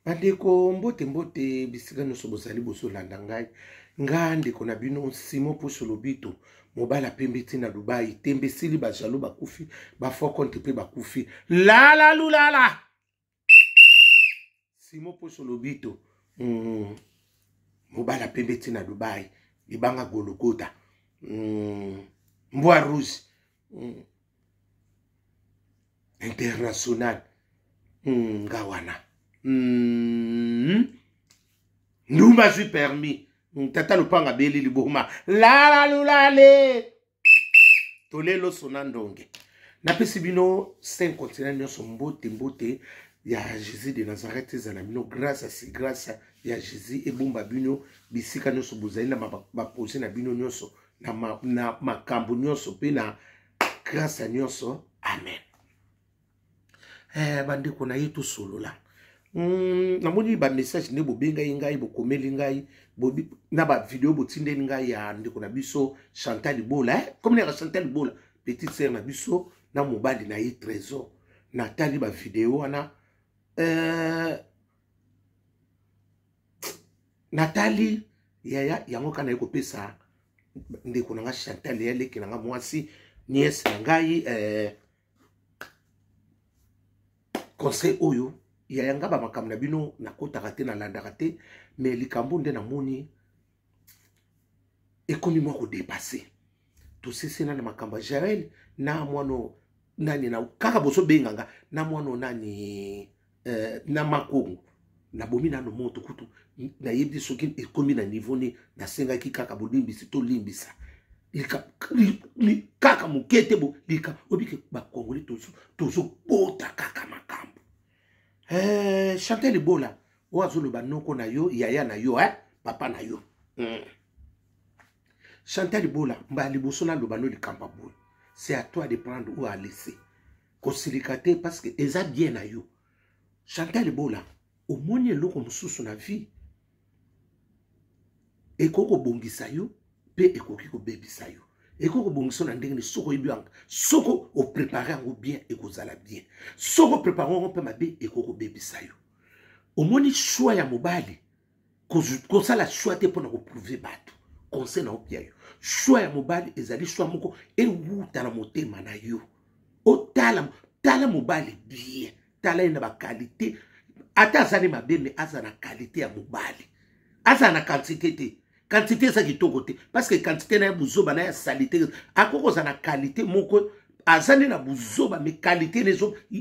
Bandeko, mbote mbote bisika nyonso bozali bozolanda ngai. Nga ndeko na bino Simon Pusu Lobito, mobala pembe ti na Dubai, tembe esili, ba jaloux bakufi, ba faux compte pe bakufi. Lala lulala. Simon Pusu Lobito, mobala pembe ti na Dubai, libanga Gologota. Mbwa rouge. International. Nga wana. Ndumba azwi permis. Tata lopanga abeli liboma. Lala lulale. Tolelo sona ndonge. Napesi bino 5 continent nyonso mbote mbote ya Jésus de Nazareth ezala bino grâce si grâce ya Jésus ebomba bino bisika nyonso bozali na baprojet na bino nyonso na makambo nyonso pe na grâce nyonso. Amen. Bandeko na ye tosolola. Namoni ba message nde bobengai ngai, bokomeli ngai, na ba video botindeli ngai ya ndeko na biso Chantal Ibola, Comme naka Chantal Ibola, petite sœur na biso na mobali na ye Trésor. Natali ba video wana, natali yaya yango kana ye kopesa ndeko na nga Chantal ya leki na nga mwasi nièce na ngai, conseil oyo yaya nga ba makambo na bino nakotaka te, nalandaka te, mais likambo nde namoni ekomi mwa kodepasser. Tosesena na makambo ya Jael na mwana nani na kaka bozobenga nga na mwana nani, na Makongo. Nabomi nano moto kutu nayebi soki ekomi na niveau ni nasengaki kaka bolimbisi tolimbisa kaka moke te bo lika obike bakongoli tozobota kaka makambo. Chantal Ibola oyo azoloba noko na yo, yaya na yo, papa na yo. Chantal Ibola mbala liboso naloba no likambo boye, c'est à toi de prendre ou à laisser. Kosilika te parce que eza bien na yo. Chantal Ibola omoni eloko mosusu na vie ekoki kobongisa yo mpe ekoki kobebisa yo. Ekoki kobongisa na ndenge ni soko oyebi yango, soko oprépare yango bien ekozala bien, soko oprépare yango mpe mabe ekoki kobebisa yo. Omoni choix ya mobali, kosala choix te mpona koprouve bato. Conseil na opia yo, choix ya mobali ezali choix moko ewuta na motema na yo. Otala tala mobali bien, tala ye na bakalite, ata azali mabe me aza na kalite ya mobali, aza na quantité te. Quantité eza kitoko te parce que quantité na ye buzoba na ya salite. Akoki kozala na kalite moko aza nde na buzoba me kalite na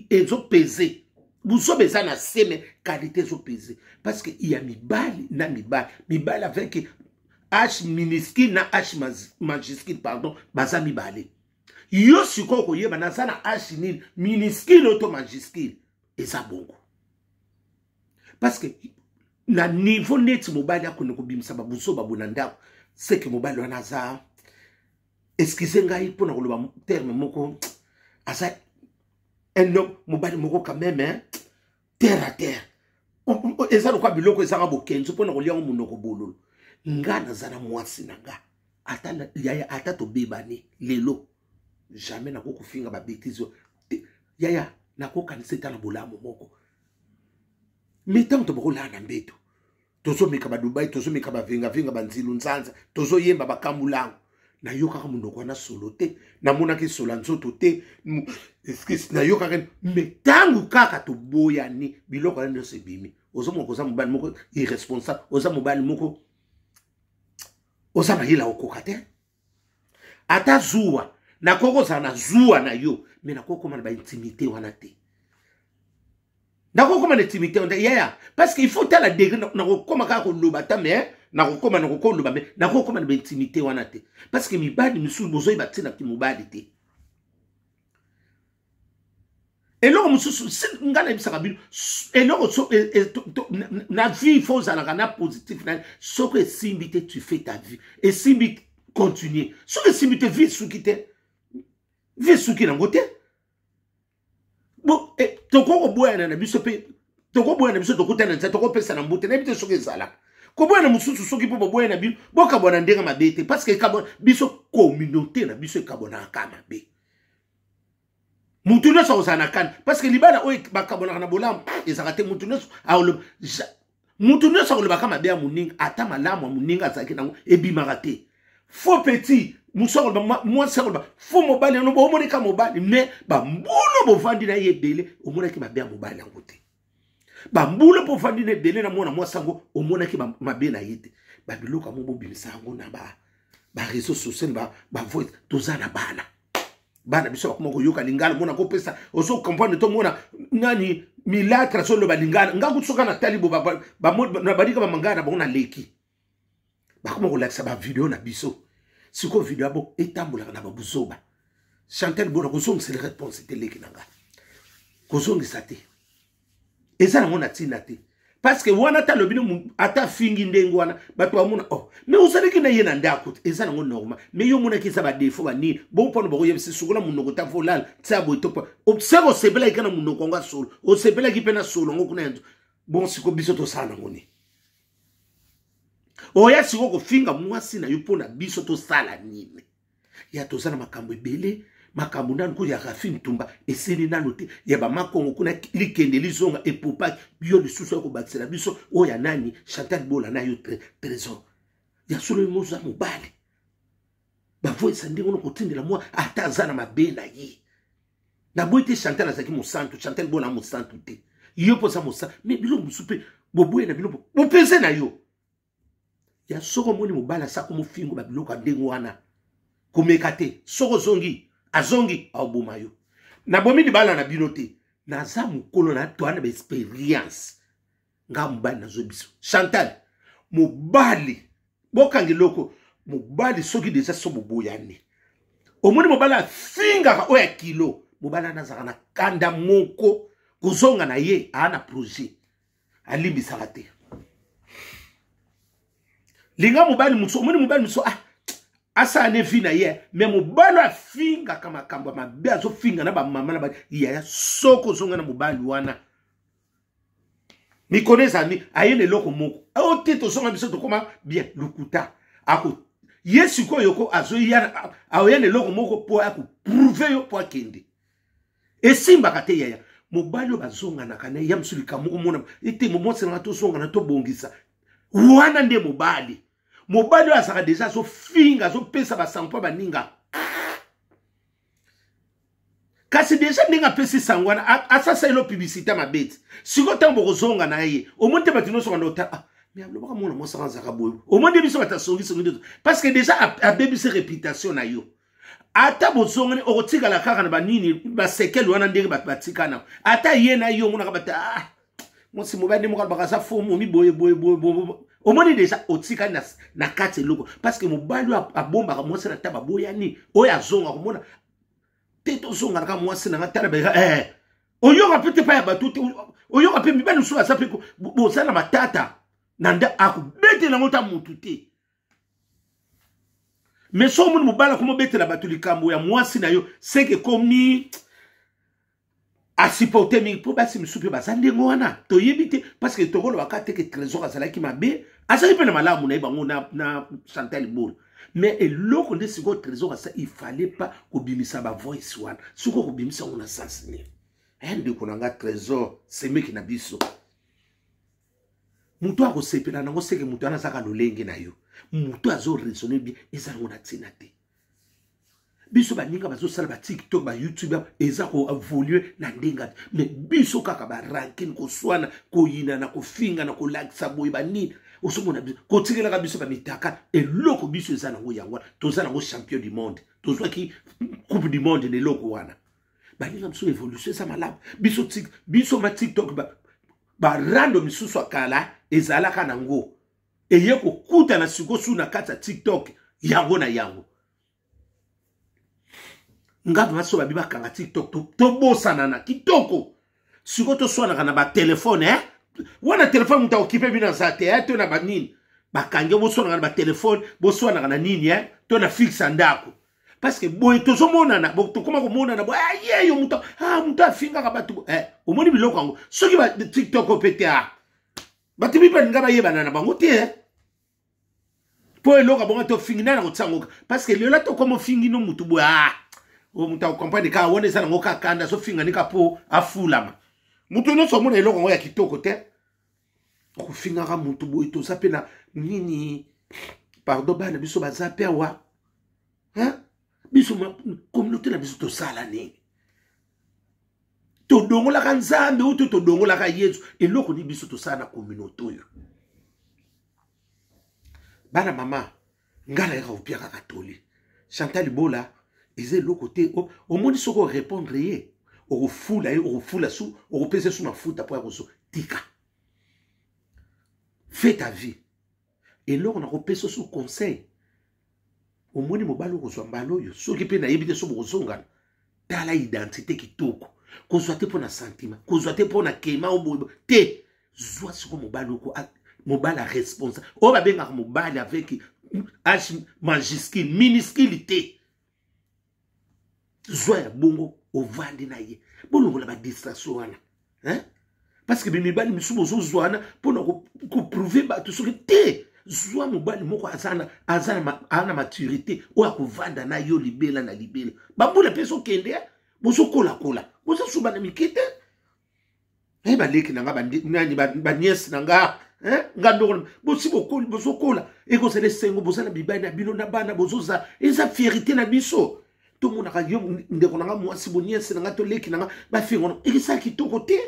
ezopese buzoba eza na se me kalite ezopese parce que ya mibali na mibali mibali avec H minuscule na H majuscule, pardon, baza mibale. Yo sikoyo koyeba naza na H nini, minuscule to majuscule, eza bongo parce que na niveau neti mobali akende kobimisa babuzoba bo na ndako, seke mobali wana aza, excuse ngai mpona koloba terme moko, aza un homme mobali moko quand même, hein, terre à terre. Eza lokwa biloko ezanga bokenzo mpona kolia yango monoko bololo. Nga naza na mwasi na nga, ata yaya, ata tobebani lelo, jamais nakoki kofinga babêtises yaya, nakokanisa eta na bolamu moko. Me ntango tobokolala na mbeto, tozomeka badubai, tozomeka bavengavenga, banzilu nzanza, tozoyemba bakambulango, nayokaka monoko wana solo te, namonaki solo ya nzoto te, excuse, nayokaka. Me ntango kaka toboyani, biloko wana nyonso ebimi. Ozomona koza mobali moko irresponsable, oza mobali moko oza mayela okoka te, ata zuwa nakoki kozala na zuwa na yo, me nakoki koma na baintimité wana te, nakokoma na intimité wana yaya, parce que il faut tala degré nakokoma kaka koloba ta, me nakokoma nakokoloba, me nakokoma na baintimité wana te, parce que mibali misusu bozoyeba ntina ki mobali te. Eloko mosusu ngai nayebisaka bino, eloko so, na vie il faut ozalaka na positif na. Soki esimbi te, tu fais ta vie, esimbi, continue. Soki esimbi te, vie esuki te, vie esuki nango te. Bo tokoki koboyana na biso mpe tokoboyana biso, tokutana nzela, tokopesa na mbote, nayebi te soki ezalaka koboyana mosusu. Soki mpo boboyana bino, bokabwana ndenge mabe te, parce que biso communauté na biso ekabwanaka mabe. Mutu nyonso akozala na kanda parce que libala oyo bakabonaka na bolamu ezalaka te. Mutu nyonso akoloba, mutu nyonso akolobaka mabe ya moninga, ata malamu ya moninga azalaki nango ebimaka te. Faux petit mosu akoloba, mwasi akoloba faux mobali yango, bomoneka mobali mais bambulu bovandi na ye ebele, omonaki mabe ya mobali yango te. Bambula mpo ofandi na ebele na mwana mwasi yango, omonaki mabe na ye te. Babiloko yango bobimisa yango na bareseau social, bavoice. Toza na bana, bana biso bakoma koyoka lingala, mona kopesa ozo comprendre. Tomona nani milatre azoloba lingala, nga kutu soka natali bo badika bamangala na bango naleki, bakoma kolakisa bavideo na biso. Sikoyo video yabo etambolaka na babuzoba. Chantal Bona, kozongisela réponse te, leki na nga, kozongisa te, eza nango na ntina te, parce que wana ata alobi ata afingi ndenge wana, bato bamona, oh, mais ozalaki na ye na ndako te, eza nango normal. Mais yo omonaki eza badefo banini bongo mpona bakoyebisa sukola monoko ta volala tia boye to seke osepelaki kaka na monoko yango ya solo, osepelaki mpe na solo yango kuna ya bon. Siko biso tosala nango nini? Oya sikoyo kofinga mwasi na yo mpo na biso tosala nini? Ya toza na makambo ebele, makambo nanu kuya Rafi Ntumba esili nanu te, ya bamakongo kuna likende lizonga epopaki yo lisusu ya kobakisela biso oyo ya nani Chantal Bola na yo Trésor ya solo. Yo moza mobali, bavoyisa ndenge wana kotindela mwa ata aza na mabe na ye. Naboyi te Chantal azalaki mosantu, Chantal Bola mosantu te, yo mpo oza mosantu, me biloko mosusu mpe boboye na bino bopese na yo ya. Soki omoni mobali asako mofingo babiloko ya ndenge wana, komeka te. Soki ozongi, azongi, aoboma yo. Nabomi libala na bino te, naza mokolo na toa na baexperience. Nga mobali nazwi biso Chantal, mobali bokanga eloko, mobali soki deja so boboyani, omoni mobali afingaka oyo ya kilo, mobali wana azalaka na kanda moko, kozonga na ye aa na projet, alimbisaka te. Linga mobali mosusu, omoni mobali mosusu, ah, asala ne vie na ye, me mobali oyo afingaka makambo ya mabe, azofinga na bamama na ba yaya, soki ozonga na mobali wana, mikolo ezali aye na eloko moko oyo te, tozonga biso tokoma bien lokuta. Ako ye sikoyo ko azoya, aoya na eloko moko mpo akoprouve yo mpo akende, esimbaka te yaya. Mobali oyo bazonganaka na ya mosusu likambo moko, mona ete mwasi nanga tozongana tobongisa, wana nde mobali. Mobali oyo azalaka deja azofinga, azopesa basango mpo baninga, kasi deja ndenge apesi sango wana, asasa elo publicité mabe ti sikoyo. Ntango bokozonga na ye, omoni te bato nyonso banda otala, ah, mais alobaka mwana mwasi anga azalaka boye, omoni nde biso bato asongisongi nde, parce que deja abebisi réputation na yo. Ata bozongani, okotikala kaka na banini basekele wana ndenge bato batikana. Ata ye na yo omonaka bato, ah, mwasi mobali nde moko alobaka aza fo momi boye boye boye boye, omoni deja otikali na, na kati eloko, parce que mobali oyo abombaka mwasi na ta baboyani, oyo azonga komona te, tozongana kaka mwasi na nga tala ba eh, oyoka mpe te pa ya bato te, oyoka mpe mibali mosusu baza mpe boza na matata na nda, akobetela yango ta motu te. Mais so omoni mobali akomobetela bato likambo ya mwasi na yo, seke ekomi asupporte mingi, mpo basi misusu mpe baza ndenge wana, toyebi te. Parce que tokolobaka te ke Trésor azalaki mabe, azalaki mpe na malamu na ye bango na, na Chantal Bolo. Mais eloko nde sikoyo Trésor asa, il fallait pas kobimisa bavoice wana. Sikoyo kobimisa yango na sens nini? Ndeko na nga Trésor, semeki na biso, moto akosepela nango seke moto wana azaka lolenge na yo, moto azo raisonne bien, eza yango na ntina te. Biso baninga bazosala ba TikTok, ba YouTube, eza koevolue na ndenge te, mais biso kaka barankine, koswana, koyinana, kofingana, kolakisa boye banini. Ozomona biso kotikelaka biso bamitaka eloko biso eza nango, yango wana toza nango champion du monde, tozwaki coupe du monde na eloko wana. Baninga biso évolution eza malamu, biso biso ma TikTok barando misusu ya kala ezalaka nango, eye kokutana sikoyo su na kati ya TikTok yango na yango. Nga vraimen so babi bakanga TikTok, tobosana na kitoko. Sikoyo toswanaka na batelefone, eh? Wana telefone moto akokipe bino aza te, eh? To na banini bakangi, boswanaka na batelefone, boswanaka na nini, eh? To na fixe ya ndako, parce que boye tozomonana, tokoma komonana boye, ah, yeyo moto, ah, moto afingaka bato, eh, omoni biloko yango soki ba TikTok mpe te, ah, bato mipe balinga bayebana na bango te, eh? Mpo eloko bongo tofingi nani akotia yango, parce que lelo tokoma ofingi no motu boye, ah, Moto akokomprendre kaka wana eza nango kaka kanda, azofinga nika mpo afulama. Moto nyonso amona eloko yango ya kitoko te, okofingaka moto boye. Toza mpe na nini, pardon, bana biso baza mpe awa, biso communauté na biso tosala nini? Todongolaka Nzambe oyo to todongolaka Yesu? Eloko nini biso tosala na communauté oyo? Bana mama, ngai nayaka kopia kaka toli. Chantal Bola eza eloko te. Omoni, soki orépondre ye, okofula ye, okofula su, okopesa su mafuta mpo ya kozo. Tika, fais ta vie. Eloko nakopesa su conseil, omoni mobali okozwa mbala oyo, soki mpe nayebi te so bokozongana, tala identité kitoko. Kozwa te mpo na sentiment, kozwa te mpo na kema oboye te. Zwa siko mobali oko, mobali ya responsable, oyo babengaka mobali avec H majuscule, minuscule te. Zwa ya bongo, ovandi na ye, bolongola badistraction wana, hein? Parce que bimibali misusu bozozwa wana mpona koprouve bato soki te. Zwa mobali moko aza na maturité, oyo akovanda na yo libela na libela. Bambula mpe ezokende, bozokolakola, bozosuba na mike te. Eh, baleki na nga, nani, baniese na nga, nga ndoko, bosi bokoli, bozokola. Ekozala esengo boza na mibali na bino na bana, bozoza, eza fierité na biso. Tomonaka yo ndeko na nga mwasi, boniese na nga to leki na nga bafinga wana, ekesala kitoko te.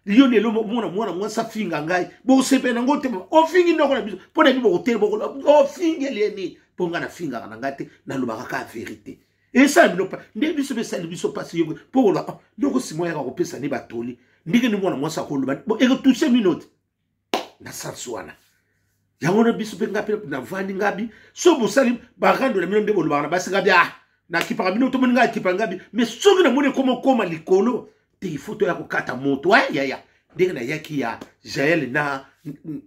Yo lelo mona mwana mwasi afinga ngai, bosepela nango te. Ofingi ndoko na biso mpo na bino, bokotele, ofingeli ye nini? Mpo ngai nafingaka na ngai te, nalobaka kaka verité. Esala bino nde biso mpe esali biso mpasi yo mpo koloba, oh, ndoko simo yaka kopesa nde batoli ndenge nde mwana mwasi akoloba ekotouche bino te na sansi wana. Yango na biso mpe, nga mpe navandi ngabi, so bosali barando na bino nde bolobaka na basi, ngabi, ah, nakipaka bino, tomoni ngai akipa ngabi. Mais soki namoni ekoma okoma likolo te, ifo toya kokata moto ayaya ndenge nayaki ya Jael na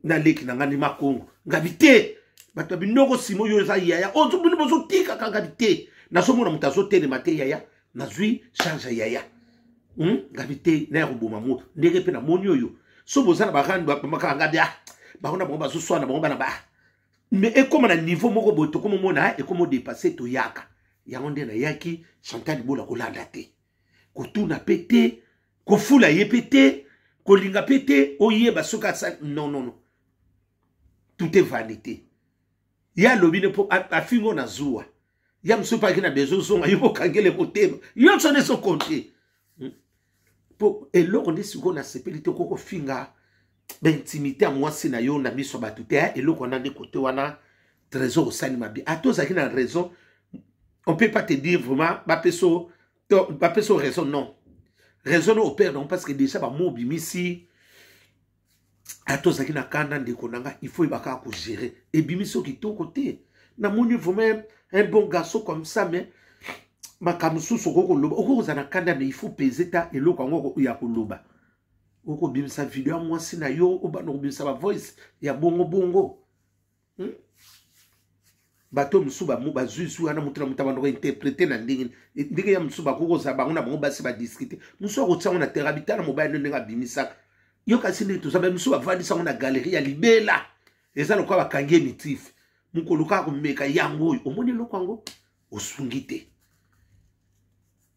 leki na ngai ni Makongo, ngabi te. Bato ya binoko simo, yo eza yaya, bino bozotikaka ngabi te. Nazomona moto azotelema te, yaya, nazwi charge ya yaya, Ngabi te, naya koboma moto ndenge mpe namoni oyo. So boza na barando bamakaka ngabi, ah, bango na bango bazoswana bango bana ba, mais ekóma na niveau moko boye, tokomomona ekóma odépasse, toyaka. Yango nde nayaki. Chantal Bola, kolanda te, kotuna mpe te, kofula ye mpe te, kolinga mpe te oyeba soki asali. Non, non, non, tout est vanité. Ye alobi ne mpo afingo na zuwa ya mosusu mpe aki na besoin ozonga yo, kokangele motema nyonso nde ezokonte mpo eloko nde sikoyo nasepeli te. Okoki kofinga baintimité ya mwasi na yo na miso ya bato te. Eloko wana nde kote wana Trésor osali mabe. Ata ozalaki na raison, on peut pas te dire vraiment bapeso raison. Non, raison no opère nango, parce que déjà bamo obimisi. Ata ozalaki na kanda, ndeko na nga, il faut yeba kaka kogérer. Ebimisi yo kitoko te. Namoni vraiment un bon garçon comme ça, mais makambo mosusu okoki koloba, okoki kozala na kanda, mais il faut peser ta eloko yango ya koloba. Okobimisa video ya mwasi na yo, obanda kobimisa bavoice ya bongo bongo, Bato mosusu bazwi wana, moto na moto abanda kointerprete na ndenge ndenge ya mosusu. Bakoki kozala bango na bango basi badiscute, mosusu akotia yango na terrain, bitala mobali no ndenge abimisaka yo. Kasi ndenge toza, mosusu bavandisa yango na galerie ya libela, eza lokola bakangi ye mitife. Mokolo kaka komeka yango oyo, omoni eloko yango osungi te.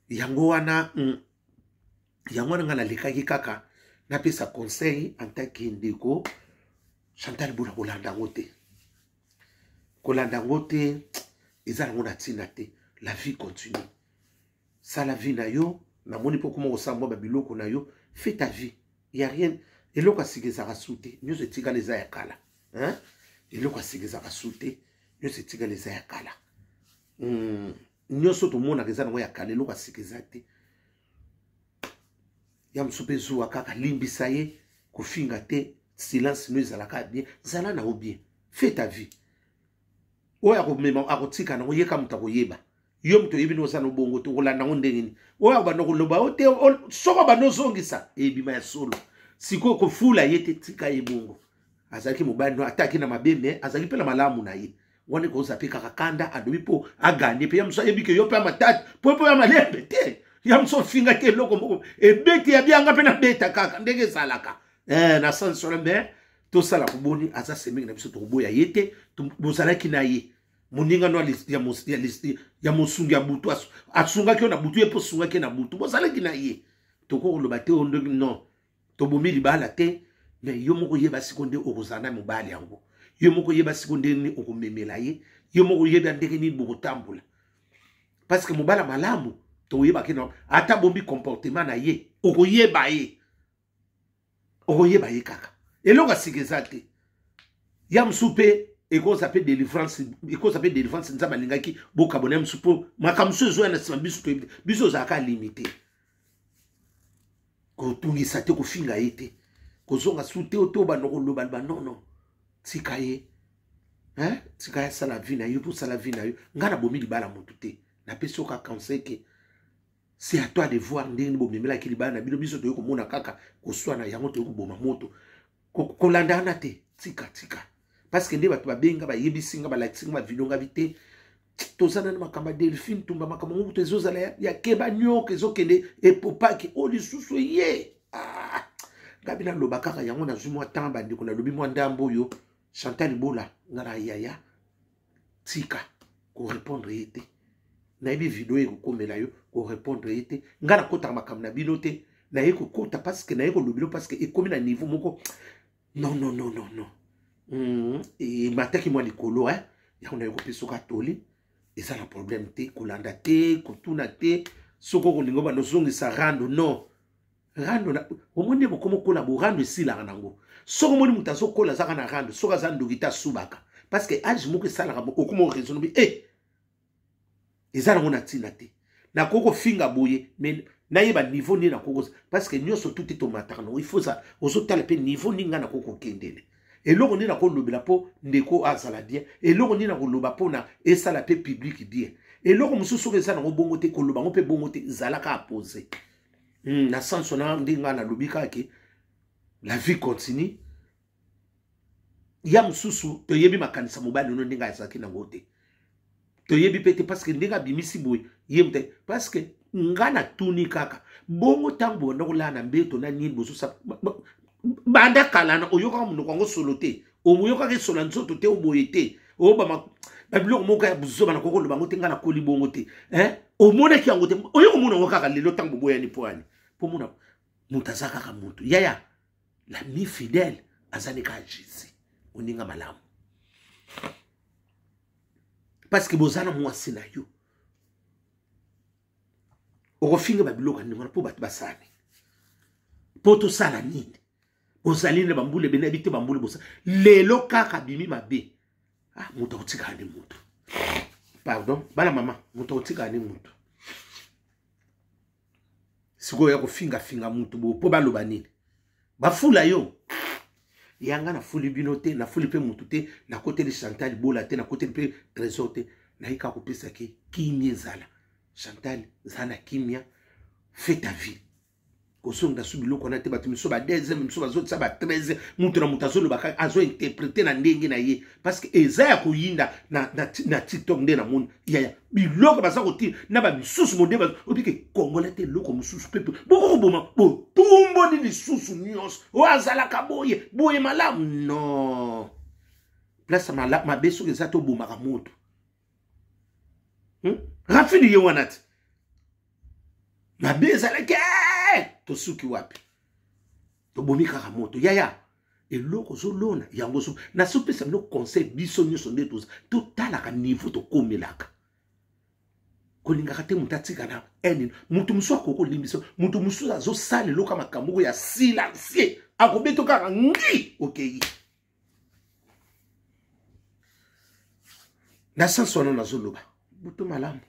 Yango wana, yango wana ngai nalekaki kaka napesa conseil en tant que ndeko. Chantal Bola, kolanda yango te, kolanda yango te, eza nango na ntina te. La vie continue, sala vie na yo. Namoni mpo koma kosala mwa babiloko na yo, fais ta vie, ya rien. Eloko ya sika ezalaka su te, nyonso etikala eza ya kala, hein? Eloko ya sika ezalaka su te, nyonso etikala eza ya kala. Nyonso tomonaka eza nango ya kala, eloko ya sika eza te. Ya mosusu mpe zuwa kaka, limbisa ye, kofinga te, silence no ezalaka bien. Zala na yo bien, fais ta vie. Oyo akomema, akotika nango, ye ka moto akoyeba. Yo moto oyebi no oza no bongo te, okolanda yango ndenge nini? Oyo akobanda koloba yo te, soki obanda ozongisa, ebima ya solo. Sikoyo kofula ye te, tika ye bongo. Azalaki mobali no, ataki na mabe, me azalaki mpe na malamu na ye. Wana ekozala mpe kaka kanda, alobi mpo aganye mpe ya mosu, ayebi ke yo mpe ya matata mpo ya malembe te. Ya mosu ofingaki eloko moko ebeti ya bianga mpe nabeta kaka ndenge ezalaka, na sens wana. Me tosala koboni, aza semeki na biso, tokoboya ye te. Bozalaki na ye. Moninga no ya mosungi ya butu asungaki yo na butu, ye mpe osungaki ye na butu, bozalaki na ye. Tokoki koloba te oyo ndenge non, tobomi libala te, mais yo moko yeba siko nde okozala na mobali yango, yo moko yeba siko ndenge nini okomemela ye, yo moko yeba ndenge nini bokotambola. Parce que mobala malamu toyebaki no, ata bombi comportement na ye, okoyeba ye, okoyeba ye kaka. Eloko ya sika eza te. Ya mosusu mpe ekoza mpe delivrance, ekoza mpe delivrance. Nzambe alingaki bokabona ya mosusu mpo makambo mosusu ezoya na nsima. Biso toyebi te, biso ozalaka limite, kotungisa te, kofinga ye te, kozonga su te, to banda koloba loba nono, tika ye, hein? Tika ye asala vie na yo mpo osala vie na yo. Ngai nabomi libala motu te, napesi yo kaka conseil ke c'est à toi de voir ndenge nini bomemelaki libala na bino. Biso toyei komona kaka koswana yango, toyei koboma moto. Kolanda wana te, tika, tika, parce que nde bato babenga, bayebisi nga, balakisi nga bavideo, nga bi te, toza nano makambo ya Delphine Tumba, makambo yango kutu ezozala ya keba nyoka ezokende epopaki oyo lisusu eye. Ah, ngabi naloba kaka yango, nazwi mwa temps, bandeko, nalobi mwa ndambo oyo. Chantal Bola, nga na yaya, tika korepondre ye te. Nayebi video ekokomela yo, korepondre ye te. Nga nakotaka makambo na bino te, naye kokota parce que naye kolobilo, parce que ekomi na niveau moko non, non, non, non, non. Emataki mwa likolo, eh? Yango naye kopesa oka toli, eza na problème te, kolanda te, kotuna te. Soki okolinga obanda ozongisa rando, non, rando omoni nde bokoma okola, bo rando esilaka nango. Soki omoni moto azokola, azaka na rando, soki aza ndoki te, asubaka, parce que age moko esalaka okoma oraisonne bi e eza nango na ntina te. Nakoki kofinga boye, mais nayeba niveau nini nakoki, parce que nyonso tu te tomataka nango. Il faut ozotala mpe niveau nini ngai nakoki kokendele, eloko nini nakolobela mpo ndeko azala bien, eloko nini nakoloba mpona esala mpe public bien. Eloko mosusu soki eza nango bongo te, koloba yango mpe bongo te, zalaka apose. Na sens wana nde ngai nalobi kaka ke la vie continue. Ya mosusu toyebi makanisa mobali no ndenge azalaki nango te, toyebi mpe te, parce que ndenge abimisi boye ye moto, parce que nga natuni kaka bongo, ntango bobanda kolala na mbeto na nini, bozosa banda kala na oyokaka monoko yango solo te, omoyokaka esola nzoto te, oboye te, obama babiloko moko ya buzoba, nakoki koloba yango te, ngai nakoli bongo te, omonaki yango te, oye komona yango kaka lelo ntango boboyani. Mpo ani mpo mona moto aza kaka moto, yaya. L'ami fidèle azali kaka Jésus, oninga malamu, parce que boza na mwasi na yo, okofinga babiloko ya ndenge wana mpo bato basala nini, mpo tosala nini? Bozali na bambula ebele, nayebi te bambula bosa lelo kaka bimi mabe. Ah, moto akotikala nde moto, pardon bana mama, moto akotikala nde moto. Sikoyo ya kofingafinga moto boye mpo baloba nini, bafula yo yanga, nafuli bino te, nafuli mpe motu te, nakoteli Chantal Bola te, nakoteli mpe Trésor te, naye kaka kopesaki kimia. Ezala Chantal, zala na kimia, fais ta vie, kozonga su biloko wana te. Bato misusu ba deuxième, misusu bazotisa ba 13, moto na moto azoloba kaka, azointerprete na ndenge na ye, parce que eza ya koyinda na TikTok. Nde namoni yaya biloko baza kotina na bamisusu monde obike congolais te, eloko mosusu mpe boko koboma botumboli lisusu nyonso oyo azalaka boye boye malamu. Non, place mabe soki eza, tobomaka moto. Rafini ye wana te, mabe ezalaki, tosuki wapi? Tobomi kaka moto. Yaya, eloko ozolona yango so. Nasopesa bino conseil, biso nyonso nde toza, totalaka niveau tokomelaka. Kolingaka te moto atika na ene, moto mosusu akoki kolimbisa, moto mosusu azosala eloko ya makambo oyo ya silencieux, akobeto kaka ngi okei. Na sens wana nazoloba butu malamu.